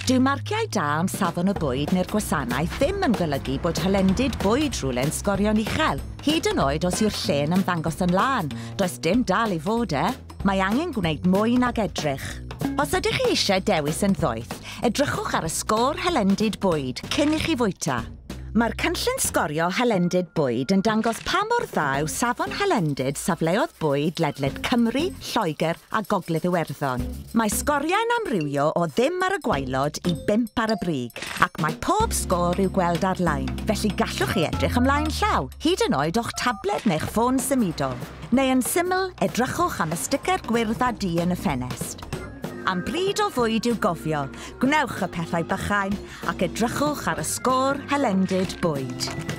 Dyw marciau da am safon y bwyd neu'r gwasanaeth ddim yn golygu bod hylendid bwyd rhywle'n sgorio'n uchel, hyd yn oed os yw'r lle'n ymddangos yn lân. Does dim dal i fod e. Mae angen gwneud mwy nag edrych. Os ydych chi eisiau dewis yn ddoeth, edrychwch ar y sgôr hylendid bwyd cyn i chi fwyta. Mae'r cynllun sgorio hylendid bwyd yn dangos pa mor dda yw safon hylendid safleoedd bwyd ledled Cymru, Lloegr a Gogledd Iwerddon. Mae sgoriau'n amrywio o ddim ar y gwaelod i 5 ar y brig, ac mae pob sgôr i'w gweld ar-lein, felly gallwch chi edrych ymlaen llaw, hyd yn oed o'ch tabled neu'ch ffôn symudol. Neu yn syml, edrychwch am y sticer gwyrdd a du yn y ffenest. Am bryd o fwyd i'w gofio, gwnewch y pethau bychain ac edrychwch ar y sgôr hylendid bwyd.